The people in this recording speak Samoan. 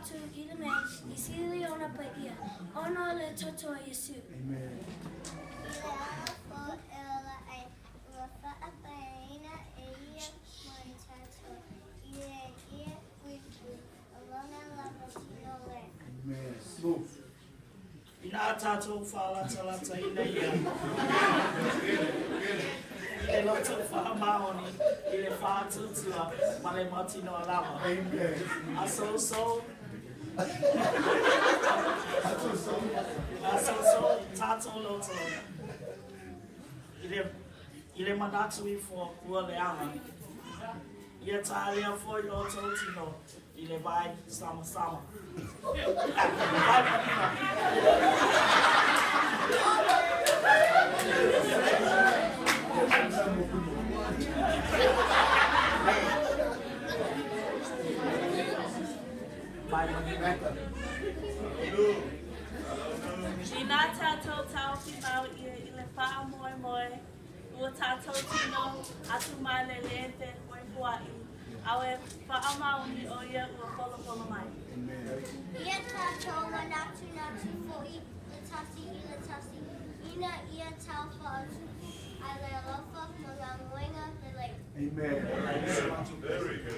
atu i le mea i sili ona paia, ona o le toto o Iesu. Amen. I le ala fou e ola ai, ua faapaeaina e ia mo i tatou, i le ie puipui o lona lava tino lea. Amen. Move. Inā tātou faalatalataina ia i le loto faamaoni i le faatuatua ma le mautinoa lava. Amen. Asoso, Asoso. asoso tātou loto i le manatu ifo ua leaga. Ia talia foi o outou tino i le vai samasama. Vai manino. Vai manino. Inā tātou taofi mau ia i le faamoemoe, ua tātou tino atu mai le lē fefoifoaʻi, a e faamaoni o ia ua folafola mai. Amen. Ia tatou manatunatu foi le tasi i le tasi, ina ia tau faatupu ai le alofa ma galuega lelei. Amen. Very good.